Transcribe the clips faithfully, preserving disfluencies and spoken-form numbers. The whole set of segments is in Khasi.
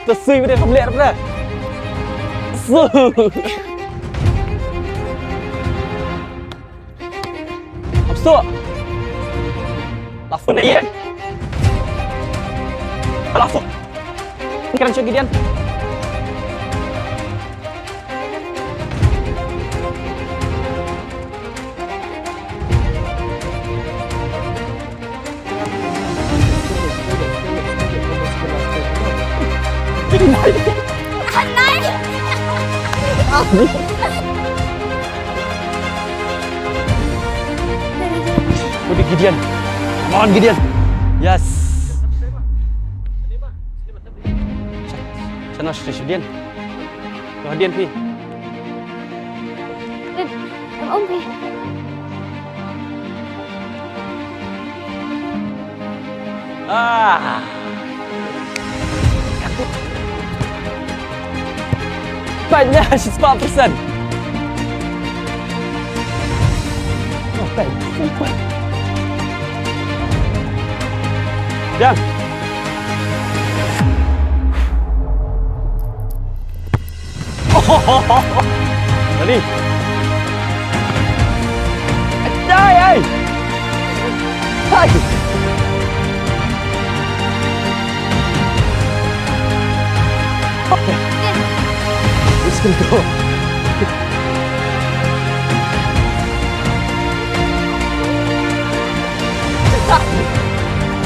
Te sui bad kham leh bad. Sui. Absu. Lafu na ye. Lafu. Kran shu Gideon. Udah Gideon. Come on Gideon. Yes. Sana station Gideon. Tuh Gideon pi. Em, em, em, em. Ah. Banyak, she's five percent. Oh, bang. Sumpah. Jam. Ready? Hai, hai. Hai. Okay. Let's go.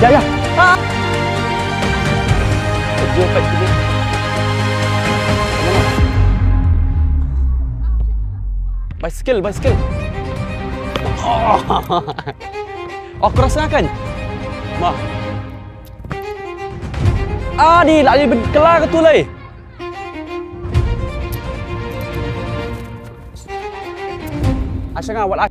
Ya, ya. Ah. Jom, Pak, sini. Bicycle, bicycle. Oh. Oh, cross nga kan? Ma. Ah, di, la di ben kela ka tu lai. Asha nga wat.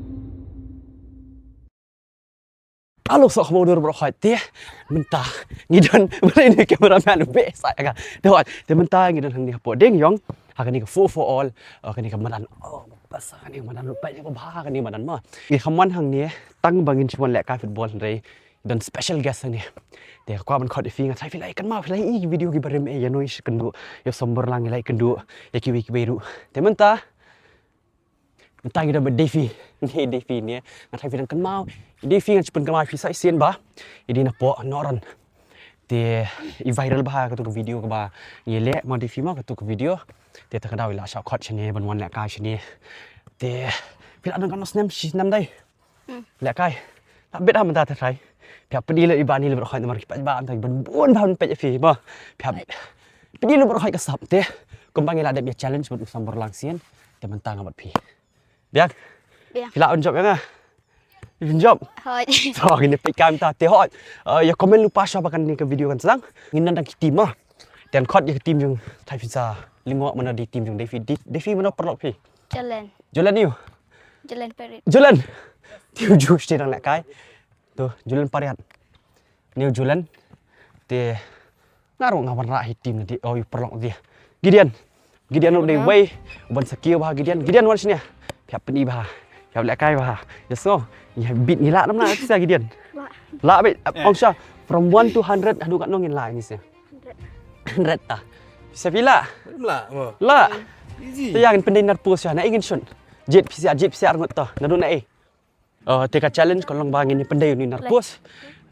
Alo, soh khmih dur bro, hoi te. Mynta ngi don bro, ini cameraman be sa ka. Te hoi te mynta ngi don hangne hapoh dieng ïong ha kane ka four for all, ha kane ka madan. Oh, basa kane ka madan, rupa ïa ka bha kane ka madan ma. Ngi kham wan hangne tang ba ngin shu wan lehkai football hynrei don special guest hangne. Te ka kwah ban khot ïa phi, nga tharai phi la ïakynmaw, phi la ïohi video kiba rim eh, ïa Noi Shakynduh, ïa Sombor Lang, ngi la ïakynduh ïa kiwei kiwei ruh. Te mynta Mynta ngi don bad Davy. Ngi Davy ne. Nga tharai phi dang kynmaw. Davy ngan shu pynkynmaw phi sa shisien ba i dei na poh Nohron. Te i viral bha katu ka video kaba ngi leh ma Davy ma katu ka video. Te ta ka daw i la shah khot shane ban wan lehkai shane. Te phi la don katno snem, shi snem dei? Hmm. Lehkai. Bit ha mynta te trai. Phi hap pyni leh i bani leh bad khoi namar ki paidbah mynta ki ban bun bha ban peit ïa phi ba. Phi hap pyni leh bad khoi ka sap te. Kumba ngi la dep ïa challenge bad u Sombor Lang sien. Te mynta nga bad phi. Biang. Biang. Phi lah ban jop ïa nga. Phi ban jop. Hoi. To ngin peit kam ta te hoi. Eh, ïa comment lypa shuwa ba kane ka video kan sdang. Ngin don tang ki team ma. Te ngan khot ïa ka team jong, tharai phi sa lyngngoh mano dei team jong Davy. Davy mano paralok phi? Jalen. Jalen ïa u? Jalen Perit. Jalen. Te u Josh te dang lehkai. To, Jalen Pariat. Ïa u Jalen. Te nga ruh nga wanrah hi team na dei, oh, ïa u paralok dei. Gideon. Gideon ruh dei wei uban sa kiew bha Gideon. Gideon wan shane. Phi hap pyni bha. Phi hap lehkai bha. Yes, no. Ngi bit ngi lah nam na sa Gideon. Lah. Lah bit. Eh. Ong sha from one to hundred haduh katno ngin lah ngi sa. Hundred. Hundred ta. Pisa phi lah? Lah mo. Lah. Easy. Te ïa ngin pyndei nar post sha na ei ngin shoot. Jied pisa, jied pisa arngut ta. Naduh na ei. Oh, te ka challenge ka long ba ngin pyndei uni nar post.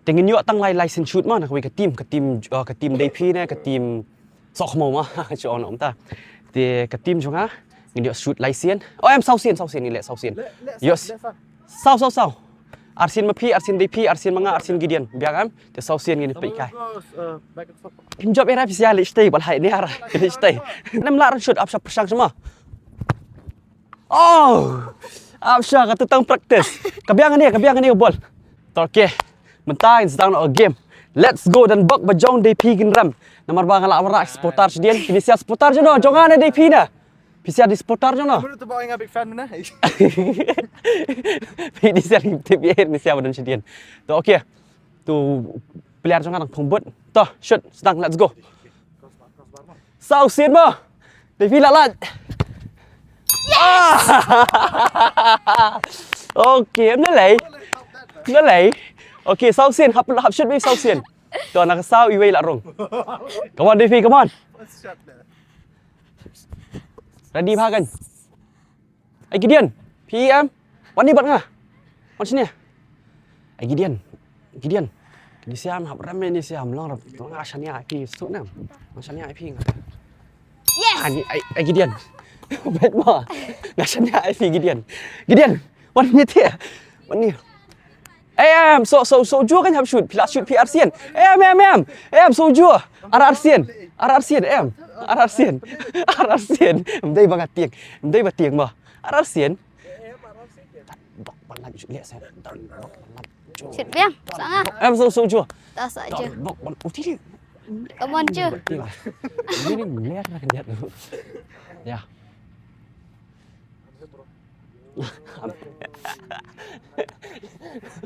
Te ngin ïoh tang lai lai sien shoot ma na kawei ka team, ka team, oh, ka team Davy ne ka team Sohkhmaw ma. Shu ong ong ta. Te ka team jong nga ngin ïoh shoot lai sien. Oh, em saw sien, saw sien ngin leh saw sien. Ïoh saw, saw, saw. Arsien ma phi, arsien Davy, arsien ma nga, arsien Gideon. Biang em, te saw sien ngin peit kai. Phim jop era pisa leh shtei bal hai ni ara. Leh shtei. Nam la ran shoot ap sha pyrshang shama. Oh! Ap sha ka tu tang practice. Ka biang ni, ka biang ni bol. To, okay. Mynta ngin sdang noh game. Let's go dan bok ba jong Davy kin rem. Namar ba nga la wanrah supporter sdien. Kine sia supporter jong no, jong nga ne Davy na. Phi sia dei supporter jong no. Baru tu ba nga big fan na. Phi dei sia dei phi ni sia ba don sdien. To okay. Tu player jong nga dang phong bot. To shoot sdang, let's go. Saw sien mo. Davy lah lah. Ah! Okay, em na lei. Na lei. Okay, saw sien hap hap shoot me saw sien. To, na ka saw iwei la rung. Come on, Davy, come on. Ready bha kan? Ai Gideon, phi em? Wan ni bad nga. Wan shane. Ai Gideon, Gideon. Ni siam hap ram ni siam long ram. Nga shania phi suk nam. Nga shania phi nga. Yes. Ani ai ai Gideon. Bet ma. Nga shania phi Gideon. Gideon. Wan ni te. Wan ni. Em, so so so ju kan hap shoot. Phi la shoot phi Arsien. Em em em. Em so ju. Ar Arsien. Ar Arsien em. Ar Arsien. Ar Arsien. Mdei ba nga tiek. Mdei ba tiek ma. Ar Arsien. Bok ban lap ju leh sen. Bok ban lap ju. Shit biang. Sanga. Em so so ju. Ta sa je. Bok ban uti ni. Come on je. Ini ni mler na kan dia tu. Ya.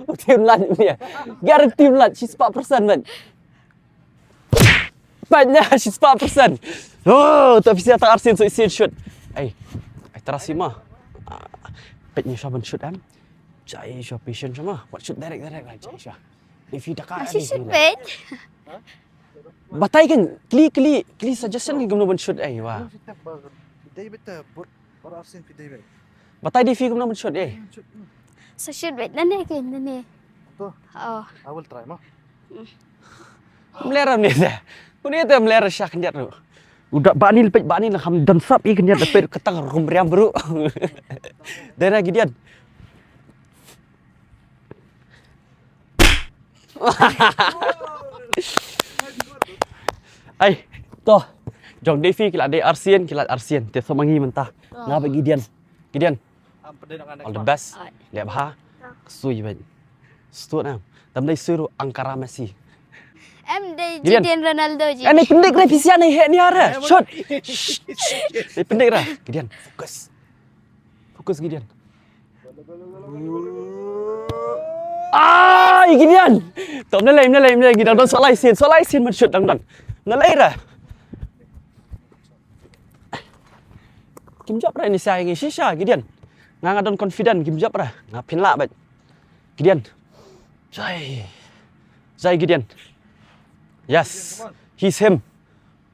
Uti mlad ni. Guarantee mlad. She's spot percent man. Panya she's spot percent. Oh, tapi siapa Arsien so isin shoot. Ai. Ai terasi mah. Pet ni siapa shoot em. Jai siapa patient sama. What shoot direct direct lah jai siapa. If you dekat Ashi ni, shoot ni lah. Pet. Batai kan kli kli kli suggestion kan kumno ban shoot ai wah. Dei beta bot or Arsien fi dei bet. Batai di fi kumno ban shoot ai. Sa shoot bet nane ke nane. To. Oh. I will try ma. Mlera ni te. Kuni te mlera shak njar tu. Udah bani lepet bani lah ham dan sap i kenyar lepet ketang rum riam bru. Dera Gideon. Ai, to. Jong Davy ki la dei Arsien, ki la Arsien. Te so mangi mynta. Nga ba Gideon. Gideon. All the best. Leh bha. Sui bha. Stu na. Tam dei sui ru Ankara Messi. Em dei Gideon. Gideon Ronaldo ji. Ani pendik re pisian ni he ni ara. Shot. Ni pendik re. Gideon, fokus. Fokus Gideon. Ai Gideon. Tom na lei na lei na lei Gideon don solai sin solai sin man shot dang dang. Na lei ra. Kim jop ra ni sai ngi shisha Gideon. Nga nga don confident kim jop ra. Nga phin la bat. Gideon. Jai. Jai Gideon. Yes. He's him.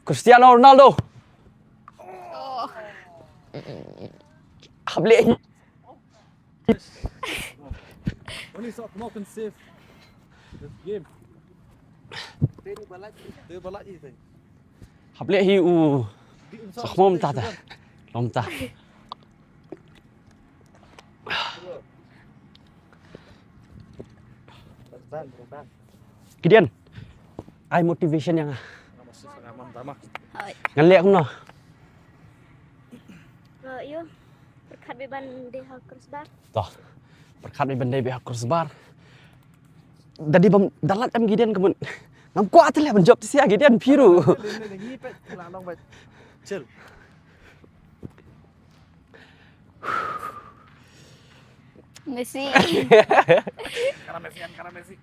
Cristiano Ronaldo. Hable. Only so come up and save this game. Hable hi u. So come on tata. Lom ta. Gideon, ai motivation ïa nga. Hooid. Ngan leh kumno? Yo, yo. Pyrkhat beit ban dei ha crossbar. To. Pyrkhat beit ban dei beit ha crossbar. Da dei bam da lait em Gideon kumno. Ngam kwah te leh ban jop te sia Gideon phi ruh. Chill. Messi. Kara Messi, kara Messi.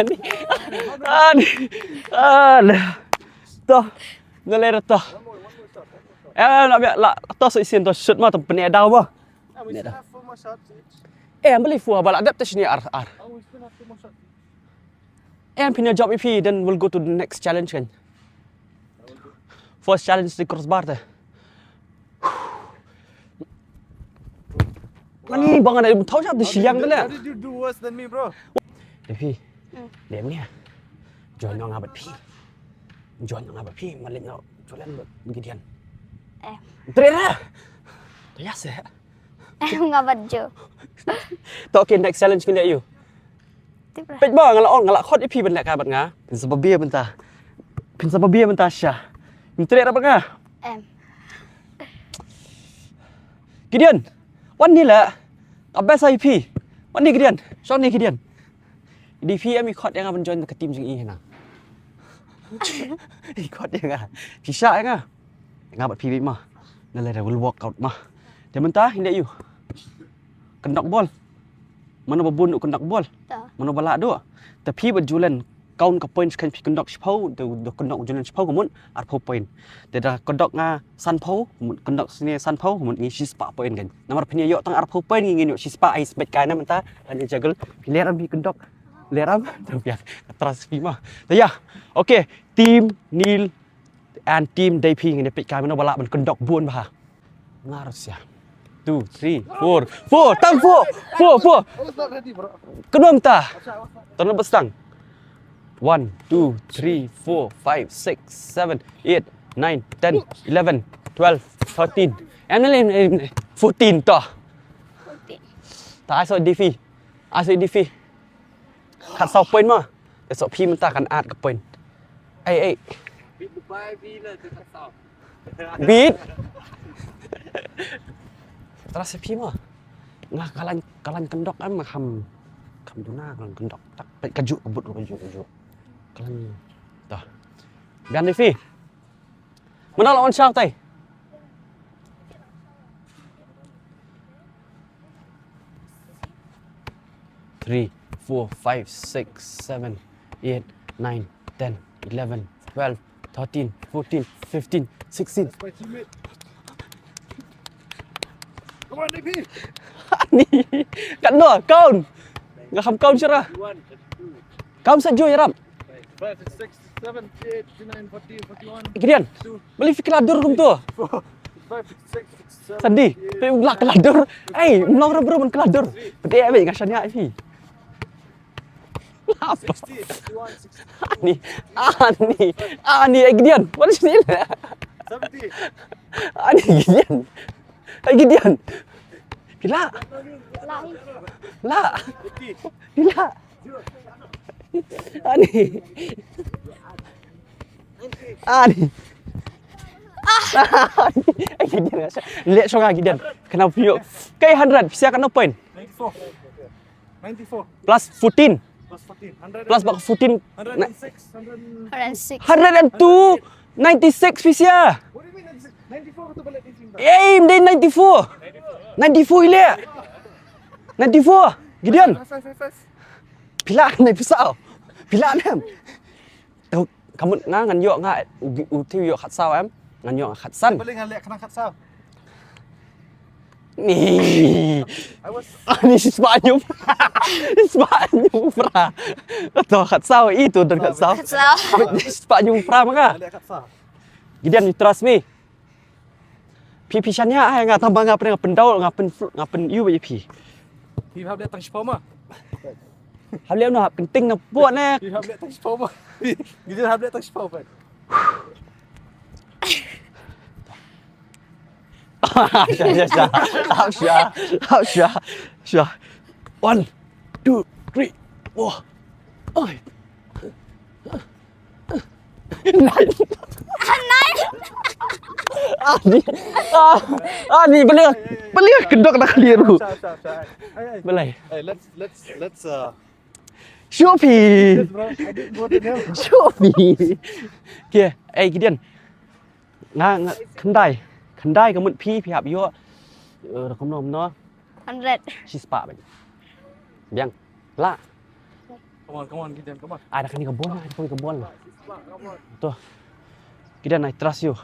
Ani, ani, ani. To, nalera to. Eh, la, la, to so isin to shoot ma to pene daw ba. Pene daw. Eh, beli fu ba la dep te sini ar, ar. Em phin ïa jop ïa phi, then we'll go to the next challenge kan. First challenge the crossbar te. Mani bang ada thaw sha te shiliang te le. How did you do worse than me, bro? Te phi. Hmm. Dem ni. Join nga bad phi. Join nga bad phi, malik nga julan bad Gideon. Eh. Trera. Te ïa se. Em nga bad jo. To okay, next challenge kini ïa u. Tip ra. Peit ba nga la ong nga la khot ïa phi ban leh kai bad nga. Phin sa ba bia mynta. Phin sa ba bia mynta sha. Phin treh ra bad nga. Em. Gideon. Wan ni la. Ka best ïa phi. Wan ni Gideon. Shong ni Gideon. Dei phi em i khot ïa nga ban join ka team jong i hina. I khot ïa nga. Phi shah ïa nga. Nga bad phi beit ma. Nalei re will work out ma. Te mynta hynda ïa u. Kyndok bol. Mano ba bun u kyndok bol. Ta. Mano ba lah duh. Te phi bad Julen Kaun ka point kan phi kyndok shiphew, da, da kyndok u Julian shiphew ka mut arphew point. Te da kyndok nga sanphew, ka mut kyndok sne sanphew, ka mut ngi shispah point kan. Namar phin ïoh tang arphew point ngi ngin ïoh shispah ai sbet kai na mynta, kan juggle. Phi lehram phi kyndok. Lehram. Te phi ka trust phi ma. Te ïa. Okay, team Neil and team Deipi ngin ïa peit kai mano ba lah ban kyndok bun bha. Ngar sia. Two, three, four, four, tang four, four, four. Kynmaw ta. Tang na bastang. One, two, three, four, five, six, seven, eight, nine, ten, eleven, twelve, thirteen. Em, em, em, em, fourteen to. Ta ai so Deipi. Ai so Deipi. Khatsaw point ma. Te so phi mynta kan add ka point. Ai, ai. Bit. Trust phi ma. Nga kalan, kalan kyndok em ma kham, kham duna kalan kyndok. Tak peit kajuh ka but kajuh kajuh. Kalan. Tah. Biang Deipi. Mano la wan shang tai? Three, four, five, six, seven, eight, nine, ten, eleven, twelve, thirteen, fourteen, fifteen, sixteen. Come on, Deipi. Ani, katno, count. Nga kham count shara. Count sa joi ram. Five, six, seven, eight, nine, forty, forty-one. Gideon. Two. Balei phi kylla dur kumto? Four, five, six, seven, Sandi, eight. Phi la kylla dur. Ei, mlong ram ram kylla dur. Pede me nga shania phi. Sixty, sixty-one, sixty-two. Ani, ani, ani, ei Gideon. What is it? Seventy. Ani Gideon. Ei Gideon. Phi la. La. Eighty. Phi la. Ani. Ani. Ani. Leh shong ha Gideon. Kena phi ïoh. Kai hundred, phi sia katno point? Ninety-four. Ninety-four. Plus fourteen. Plus fourteen. Hundred. Plus bak fourteen. Hundred and six. Hundred and six. Hundred and two. Ninety-six phi sia. What do you mean ninety-six? Ninety-four tu balik di sini. Eh, mdei ninety-four. Ninety-four ile. Ninety-four. Gideon. Fast, fast, fast, fast. Phi la ne pisa. Phi la ne. Tau, ka mut nga ngan ïoh nga u, u Thew ïoh khatsaw em. Ngan ïoh nga khatsan. Balik ngan leh kena khatsaw. Ni. I was Ani shispah hynñiewpra. Shispah hynñiewpra. To khatsaw i to don khatsaw. Khatsaw. Shispah hynñiewpra ma nga. Ngan leh khatsaw. Gideon, you trust me? Phi phi shania ai nga tang ba nga pyn nga pyndaw nga pyn nga pyn ïu ba ïa phi. Phi hap leh tang shiphew ma. Hap leh noh hap kynting na pok ne. Phi hap leh tang shiphew ma. Phi, phi hap leh tang shiphew ma. Sha, sha, sha. Hap sha, hap sha, sha. One, two, three, four. Oi. Nine. Nine. Ani. Ah, ani, balei, balei kyndok na khlieh ruh. Sha, sha, sha. Ai, ai. Balei. Hey, let's, let's, let's, uh, Shuh phi. Yes, bro. I did more than him. Shuh phi. Okay, ei Gideon. Nga, nga, khyndai. Khyndai ka mut phi, phi hap ïoh. Eh, da kumno kumno. Hundred. Shispah bad. Biang. La. Come on, come on, Gideon, come on. Ai, da kane ka bol, ai, da kane ka bol. To. Gideon, I trust you.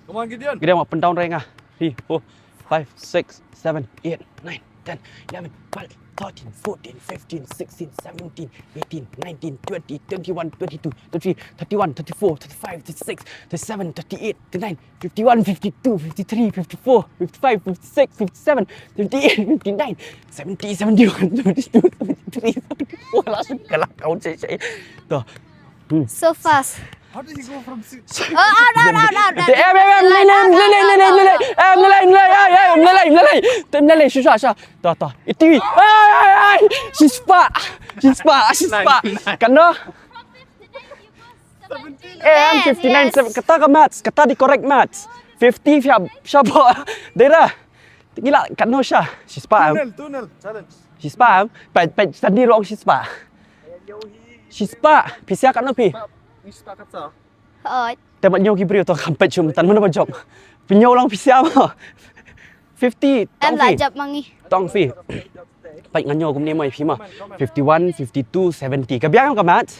Come on, Gideon. Gideon, wat pyndown rai nga. Three, four, five, six, seven, eight, nine, ten, eleven, twelve, thirteen, fourteen, fifteen, sixteen, seventeen, eighteen, nineteen, twenty, twenty-one, twenty-two, twenty-three, thirty-one, thirty-four, thirty-five, thirty-six, thirty-seven, thirty-eight, thirty-nine, fifty-one, fifty-two, fifty-three, fifty-four, fifty-five, fifty-six, fifty-seven, fifty-eight, fifty-nine, seventy, seventy-one, seventy-two, seventy-three, seventy-four. Lah shu kylla count shisha. To. Hmm. So fast. How did he go from six? Oh, out, out, out, out, out. Eh, eh, eh, mlei, mlei, mlei, mlei, mlei. Eh, mlei, mlei, eh, eh, mlei, mlei. Te mlei, shu, shu, shu. To, to. Iti. Ai, ai, ai. Shispah. Shispah, shispah. Nine, nine. Katno? Eh, em, fifty-nine, seven. Kata ka maths, kata di correct maths. Fifty, sha, sha bo. Dera. Ngi la katno sha. Shispah em. Two nil, two nil, challenge. Shispah em. Peit, peit, tadi ruh ong shispah. Shispah, phi sia katno phi? Shispah, shispah katsa. Oi. Te mat ñiew ki briew to kham peit shuh mynta mano ba jop. Phi ñiew lang phi sia mo. Fifty, em tong la phi. Jop ma ngi. Tong phi. Peit nga ñiew kumne mo phi mo. Fifty-one, fifty-two, seventy. Ka biang ka mat.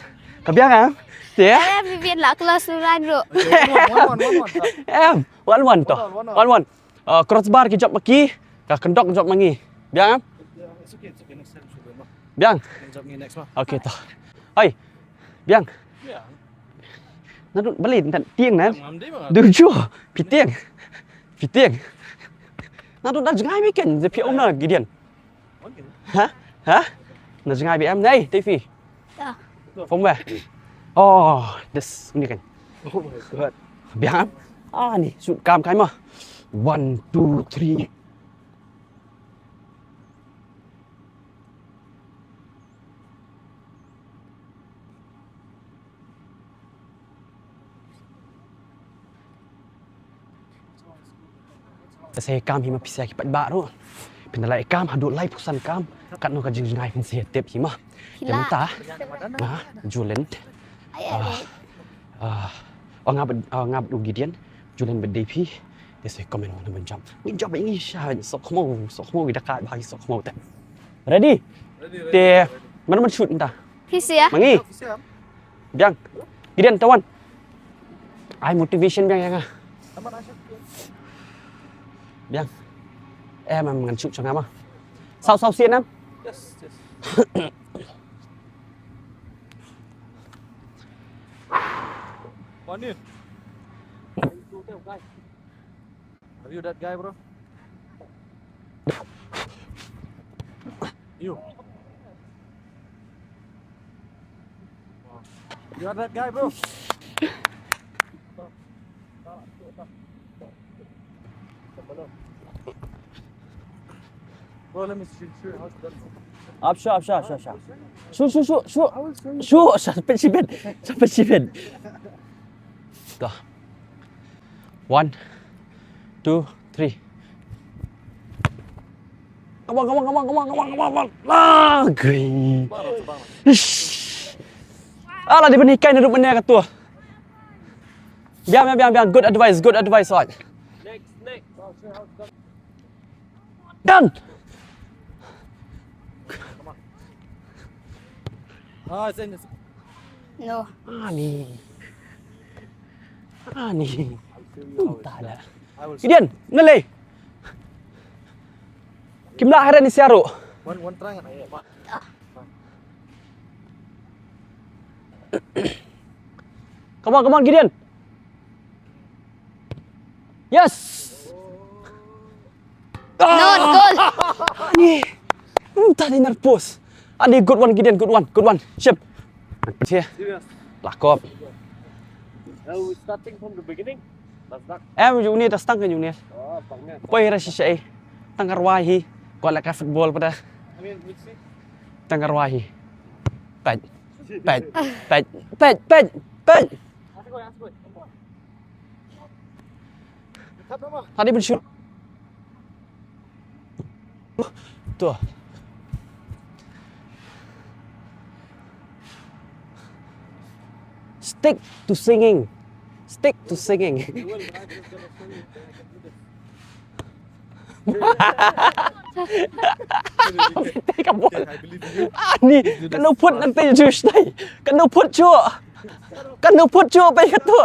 Ka biang em? Te? Eh, Vivian lah kelas luran, bro. Okay, one, one, one, one, one. Em, one, one to. One, one, one, one. One, one. Uh, crossbar ki jop ma ki, ka kyndok jop ma ngi. Biang em? Yeah, it's okay, it's okay. Next time should be, ma. Biang. Next time, next, ma. Okay to. Hai. Biang. Yeah. Naduh balei ntan tieng na? Ngam dei, ma. Duh ju. Phi tieng. Phi tieng. Naduh da jngai mi ken, je phi om na Gideon. Ha? Ha? Na jngai bi em nei, te phi. Phong ba. Oh, this ni kan. Oh my God. Biang. Ah, ni shoot kam kai ma. One, two, three. Sa kam hi ma pisa ki pat ba ru. Pynlai kam haduh lai phew san kam. Katno ka jingjngai phin sa tip hi ma. Te mynta. Na, Julen. Ah, ah, oh, nga bad, oh, nga bad u Gideon. Julen bad Davy. Te sa comment na ban jump. Ngi jump ngi sha sok mo, sok mo kita kat bagi sok mo te. Ready? Ready, ready, ready. Te mana ban shoot mynta? Pisa ya? Ma ngi. Biang. Gideon, tawan. Ai motivation biang ya nga. Biang. Eh, mam ngan shoot sha nga ma. Saw, saw sien em? Yes, yes. One in. Are you that guy, bro? You. You are that guy, bro. Bro, let me shoot, shoot. How's that? Up, sure, up, sure, sure, sure. Shoot, shoot, shoot, shoot. I will show you. Shoot, shoot, pet, pet. Shoot, pet, pet. Go. One, two, three. Come on, come on, come on, come on, come on, come on, come on. Ah, gui. Ish. Ala di bani kai na rup mane ka tu. Biang, biang, biang, biang. Good advice, good advice, oi. Next, next. Done. Ah, it's in, it's No. Ani. Ani. I'll show you how it's done. Entah dah. I will show Gideon, nalei. Kim lah haren ni siaru. One, one try ngan, ya, Mak. Come on, come on, Gideon. Yes. No, goal. Ani. Hmm, tadi nerpus. Ani, good one, Gideon, good one, good one. Shim. Serious. Lakop. Are we starting from the beginning? Em, uni da stang kan uni. Oh, pang ni. Poi ra shisha eh. Tang ka rwai hi. Ko la ka football pada. I mean, we see. Tang ka rwai hi. Pet. Pet. Pet. Pet. Pet. Pet. Ask go, ask go. Tadi pun shoot. Tu. Stick to singing. Stick to singing. Ani, kan u put nanti ju stai. Kan u put ju. Kan u put ju pai katu.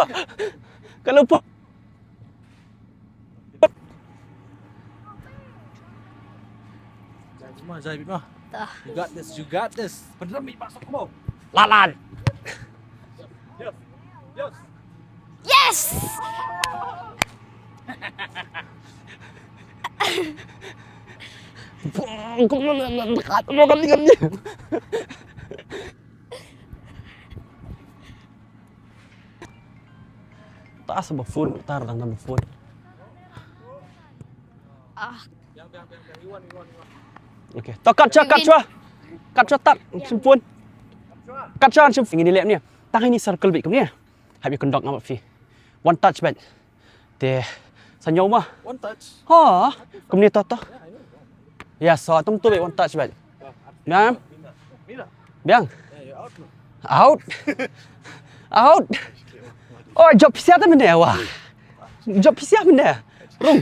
Kan u put. Jai bit ma, jai bit ma. Tah. You got this, you got this. Pynrem bit ma, sok mo. Lalan. Yes. Yes. Yes. Bong, kong na na na na kat mo kan ni kan ni. Ta sa ba phone, ta ra na ba phone. Ah. Okay. To kat cha, kat cha. Kat cha tat, sim phone. Kat cha, sim phone. Ngi ni lep ni. Tang ini circle bit kumne. Hap ïa kyndok nga bad phi. One touch bad. Te sa ñiew ma. One touch. Ha. Kumne to to. Yeah, I know. Ya, so atum tu bad one touch bad. Biang. Biang. Yeah, you're out now. Out. Out. Oh, jop pisa ta mene wa. Jop pisa mene. Rung.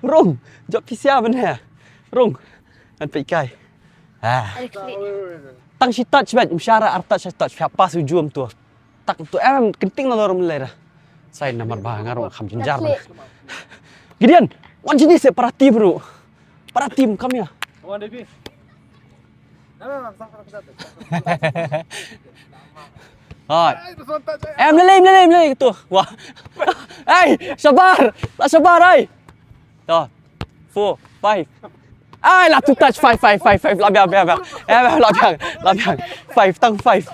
Rung. Jop pisa mene. Rung. An pe kai. Ah. Ada klik. Tang shi touch bad, mshara ar touch, touch, pa su jum tu. Tak tu em, kenting na lor mlera. Sai namar ba ngarung kham jinjar. Gideon, wan sini se para team bro. Para team, come here. Hai. Em, lele, lele, lele tu. Wah. Hai, sabar. La sabar, hai. Dah. Four, five. Ai, la tu touch, five, five, five, five. La biang, biang, biang. Eh, biang, la biang, la biang. Five, tang five.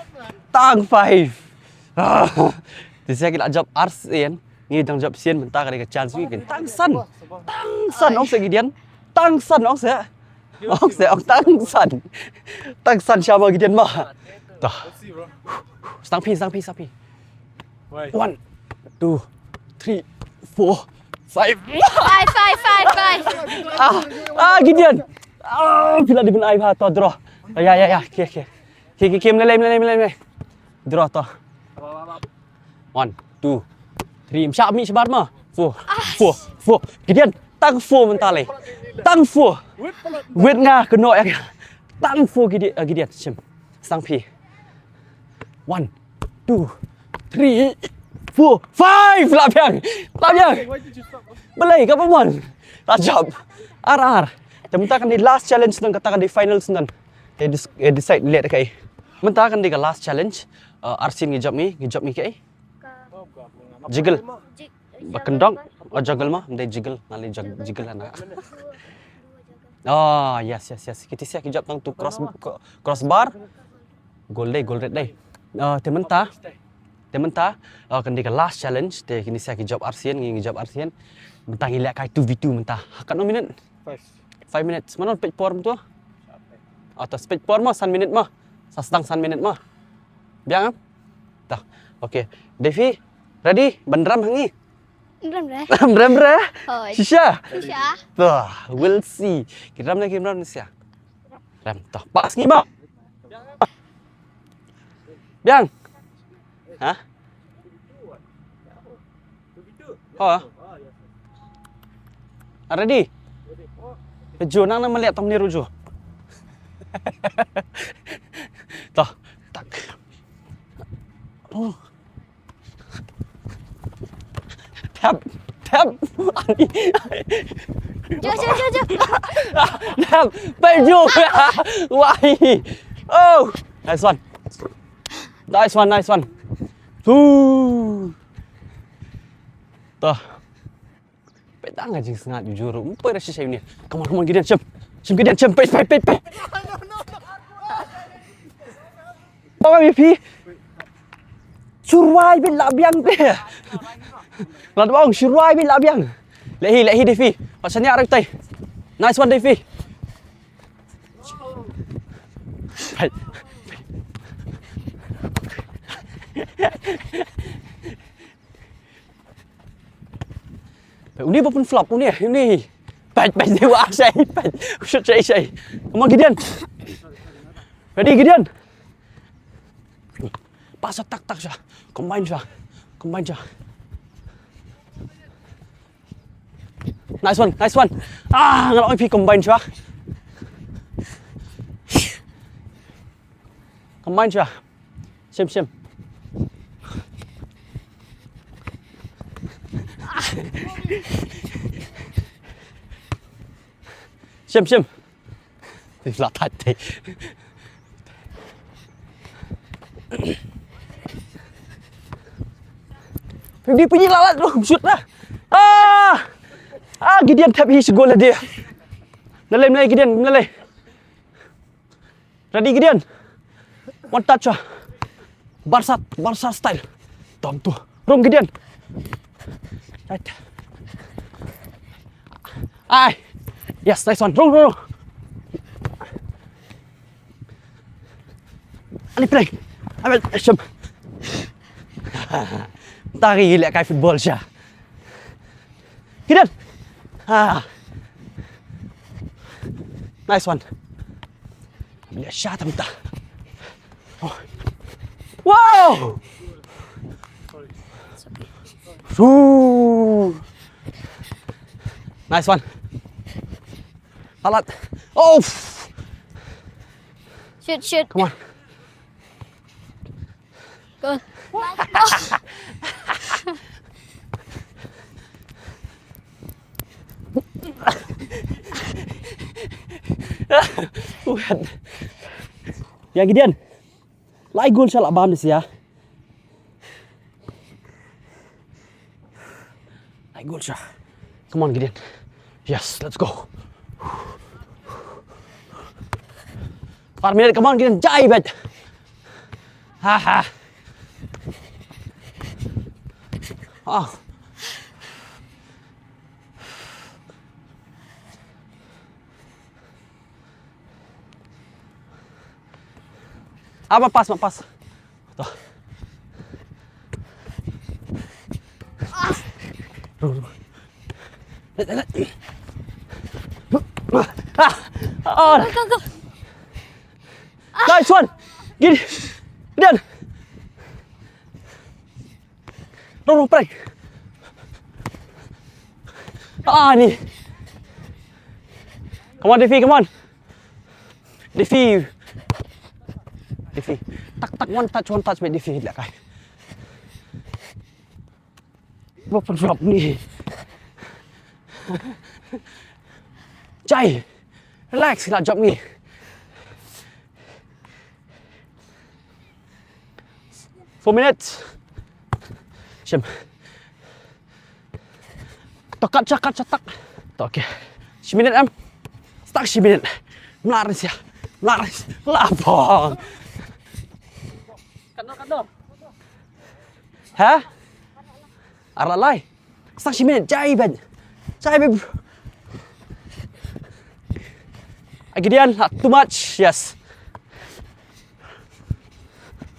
Tang five. Ah. Te shisha ki la jop ar sien. Ngi dang jop sien mynta ka dei ka chance wi kan. Tang san. Tang san ong se Gideon. Tang san ong se. Ong se ong tang san. Tang san sha ma Gideon ma. Dah. Stang phi, stang phi, stang phi. One, two, three, four, five. Five, five, five, five. Ah, ah, Gideon. Ah, phi la dei ban ai bha to draw. Ya, ya, ya. Okey, okey. Okey, okey, okey, mlei, mlei, mlei, mlei. Draw to. One, two, three. Mshah mi shabar ma. Four, four, four. Gideon, tang four mynta lei. Tang four. Wait nga keno ya. Tang four Gideon, ah, Gideon, shim. Stang phi. One, two, three, four, five. La biang. La biang. Balei ka pamon. La jop. Ar ar. Te mynta kan dei last challenge nang kata kan dei final nang. Te dis-, eh, decide leh kai. Mynta kan dei ka last challenge. Uh, ar sien ngi jop ngi, ngi jop ngi kai. Jiggle. Ba kendok, oh, juggle ma, ndai jiggle, ngali jug-, jiggle ana. Oh, yes, yes, yes. Kiti sia ki jop tang tu cross, crossbar. Goal dei, goal red dei. Oh, te mynta. Te mynta, oh, kan dei ka last challenge, te kini sia ki jop ar sien, ngi jop ar sien. Mynta ngi leh kai two v two mynta. Katno minit? Five. Five minutes. Mano peit por mynta? Oh, to peit por ma, san minit ma. Sa stang san minit ma. Biang am? Tah. Okay. Devi, ready? Ban rem ha ngi? Rem re. Rem, rem re? Hoi. Shisha? Shisha. Tah, we'll see. Ki rem ne kim rem ne sia. Rem, tah. Pas ngi ma. Biang. Ha? Ha? Ready? Ju nang na meliat tom ni ruju. Tah. Tak. Oh. Tap, tap. Jo, jo, jo, jo. Tap. Peju. Wai. Oh. Nice one. Nice one, nice one. Ooh. Tah. Peit tang ka jingsngat jujur. Ym poi ra shisha uni. Come on, come on, Gideon, shim. Shim, Gideon, shim. Peit, peit, peit, peit. Tong ami phi. Shu rwai beit la biang te. Lad bang, shu rwai beit la biang. Leh hi, leh hi Devi. Pat shaniah rek tai. Nice one, Devi. Peit. Peit, uni ba pynflop, uni, uni. Peit, peit, ni wa shai, peit. Shoot shai, shai. Come on, Gideon. Ready, Gideon? Pas sha tak, tak sha. Combine sha. Combine sha. Nice one, nice one. Ah, nga la ong phi combine sha. Combine sha. Shim, shim. Shim, shim. Ih, la thait te. Phi di phi la la, shoot la. Ah! Ah, Gideon thep hi sgol la dia. Nalai, nalai Gideon, nalai. Ready, Gideon? One touch, ah. Barca, Barca style. Tom tu. Rung, Gideon. Right. Ai. Yes, nice one. Rung, rung, rung. Ani play. Abel, shim. Tari leh kai football sha. Gideon. Ah. Nice one. Leh sha tam ta. Oh. Wow! Ooh. Nice one. Alat. Oh! Shoot, shoot. Come on. Goal. Ïa Gideon. Lai goal sha la bam ni sia. Lai goal sha. Come on, Gideon. Yes, let's go. Par minute, come on, Gideon. Jai bet. Ha ha. Ah. Ah, ma pas, ma pas. To. Ah, oh. Go, go, go. Nice one. Gid-, Gideon. Rung, rung, prank. Ah, ni. Come on, Devi, come on. Devi. Devi. Tak, tak, one touch, one touch, mate, Devi. Lah, kai. Ba pynrap ni. Jai. Relax, la jump ni. Four minutes. Shim. To kat sha, kat sha tak. To, okay. Shi minit em. Stuck shi minit. Mlar sia. Mlar sia. Lapang. Kat no, kat no. Ha? Ar la lai. Sa shi minit, jai ban. Jai ban. Gideon, ah, too much. Yes.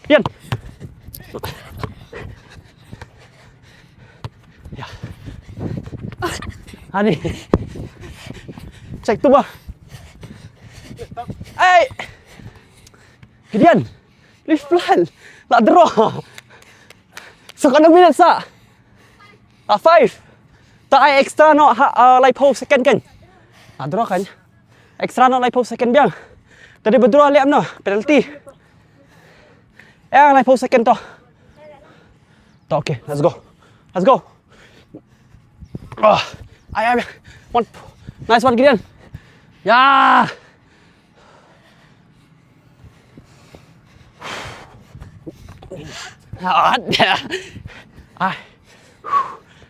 Gideon. Ya. Ani. Check tu bah. Hey. Gideon. Leave plan. La draw. Sa kano minute sa? Ah, five. Ta ai extra noh, ha, ah, laiphew second kan. Ah, draw kan. Extra noh laiphew second biang. Tadi ba draw leh em noh, penalty. Eh, laiphew second to. To, okay, let's go. Let's go. Ah, ai, ai, one. Nice one, Gideon. Ya. Ah,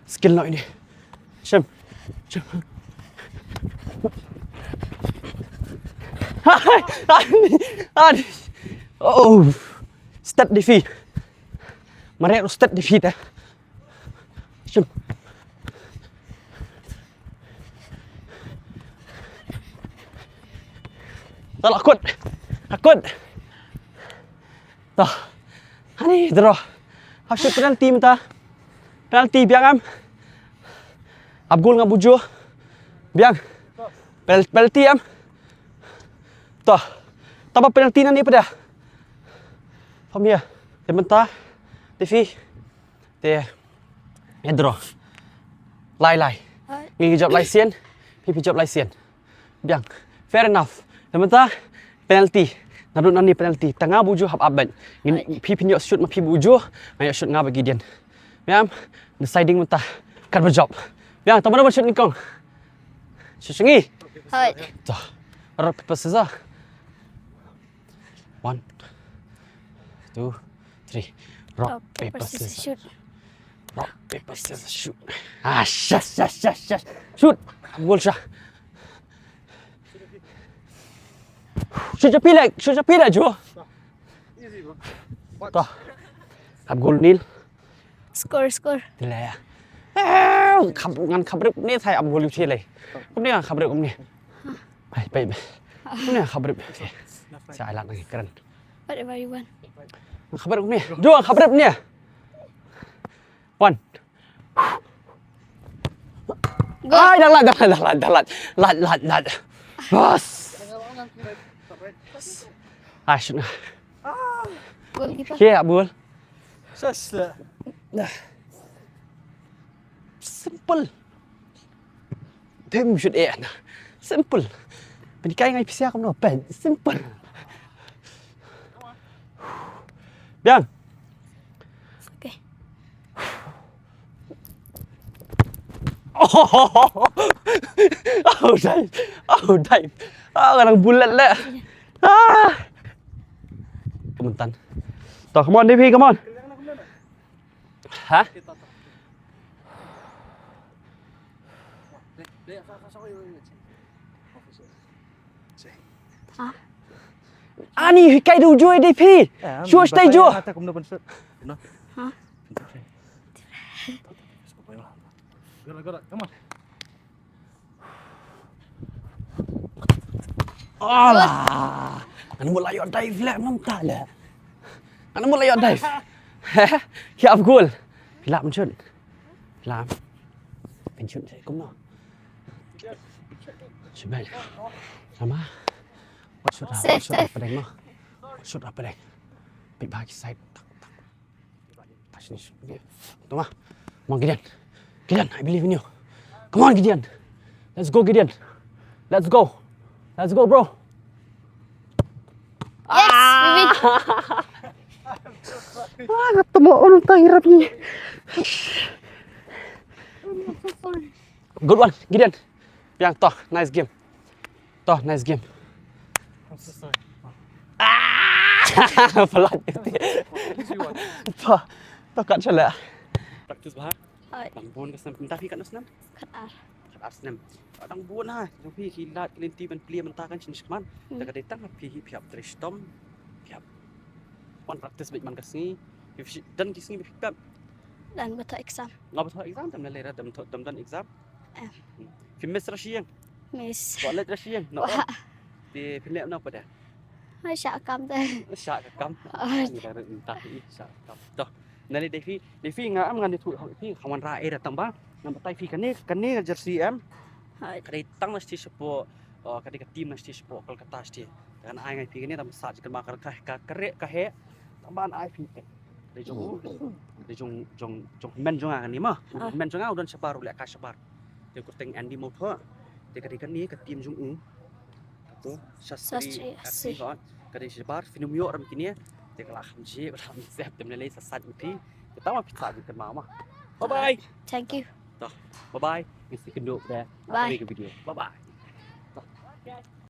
skill noh ini. Shim. Shim. Ani, ani. Oh. Stat Devi. Mareh ruh stat Devi te. Shim. To la kut. Akut. To. Ani draw. Hap shoot penalty mynta. Penalty biang em. Hap goal nga bujo. Biang. Penal-, penalty em. To. Taba penalty nangne pat. Pam ïa. Te mynta. Devi. Te, eh, draw. Lai, lai. Ngi jop lai sien, phi phi jop lai sien. Biang. Fair enough. Te mynta penalty. Naduh nangne penalty. Tang nga bujo hap hap ban. Ngin phi phin ïoh shoot ma phi bujo, nga ïoh shoot nga bad Gideon. Biang, deciding mynta. Kat ba jop. Biang, tang ba shoot nyngkong. Shoot sha ngi. Hai. To. Rock, paper, scissors. One, two, three. Rock, paper, scissors, shoot. Rock, paper, scissors, shoot. Ah, shas, shas, shas, shas. Shoot. Goal shah. Shoot sha phi leh, shoot sha phi leh, Jo. Easy, bro. To. Hap goal nil. Score, score. Te la ïa. Eh, khap, ngan khap rep ne, thai ap gol ïa u Che lei. Kumne ngan khap rep kumne. Ai, pai, pai. Kumne ngan khap rep. Sa ai lad nang kren. Whatever you want. Ngan khap rep kumne. Jo, ngan khap rep ne. One. Go. Ai, dah lad, dah lad, dah lad, dah lad. Lad, lad, lad. Bas. Ai, shoot. Goalkeeper. Ke, Abdul. Sasa. Simple. Them should eh na. Simple. Pynkai ngai pisa kumno pen. Simple. Biang. Oh, dive. Oh, dive. Ah, ka dang bulat leh. Ah. Kumtan. To, come on, Devi, come on. Ha? Ha? Ani, hikai du jui, Devi. Shush, stay jui. Ha? Go, go, go. Come on. Alah. Ngan mut la ïoh dive leh, mynta leh. Ngan mut la ïoh dive. Heh, ïa ap gol. Phi lah mynshun. Phi lah. Mynshun seh kumno. Shubai. Sama. Wat shot ha, wat shot ha pdeng mo. Wat shot ha pdeng. Phi ba ki side. Tak, tak. Touch ni. Tuma. Come on, Gideon. Gideon, I believe in you. Come on, Gideon. Let's go, Gideon. Let's go. Let's go, bro. Yes, we win. Ah, ketemu orang tak hirap ni. Good one, Gideon. Piang, to, nice game. To, nice game. I'm so sorry. Ah! Palat. Easy one. To, to, kat shala. Practice bha? Hooid. Dang bun ka snem, mynta phi katno snem? Kat ar. Kat ar snem. Dang bun ha. Jong phi ki lad ki lynti ban plie mynta kan shisha man. Hmm. Te ka dei tang ha phi hi phi hap trei shitom. Phi hap wan practice beit man ka sngi. Phi, phi don ki sngi ba phi pep. Don ba thoh exam. Nga ba thoh exam, te ym lei lei ruh dam thoh, dam don exam. Em. Hmm. Phi miss ruh shi ïing. Miss. Ba leit ruh shi ïing. No. Wah. Te phi leh na pat de. Ai, shah kam te. Shah ka kam. Ai. Ngi la rit mynta hi, shah ka kam. To. Nali dei phi, dei phi nga am ngan ïathuh phi, ka wan ra eh da tang ba. Ngan batai phi kane, kane ka jersey em. Hai. Ka dei tang na shisha shapoh, uh, ka dei ka team na shisha shapoh Kolkata shisha. Ngan ai ngai phi kane, tang ba sah jingkynmaw ka, ka, ka, ka reh ka heh. Tang ba ngan ai phi te. Dei jong u. Dei jong, jong, jong hynmen jong nga kane mo. Ah. Hynmen jong nga u don shabar, u leh kai shabar. Te kyrteng Andy Mawthoh. Te ka dei kane ka team jong u. Kato, Shastri Shastri F C. F C, hooid. Ka dei shabar, phin ym ïoh ram kine. Te ka la kham jia, ka la kham jia, te ym lei lei sa sait ma phi. Te tang ma phi sah jingkynmaw mo. Bye bye. Thank you. To, bye bye. Ngin sa ïakynduh da. Bye. Ha kawei ka video. Bye bye.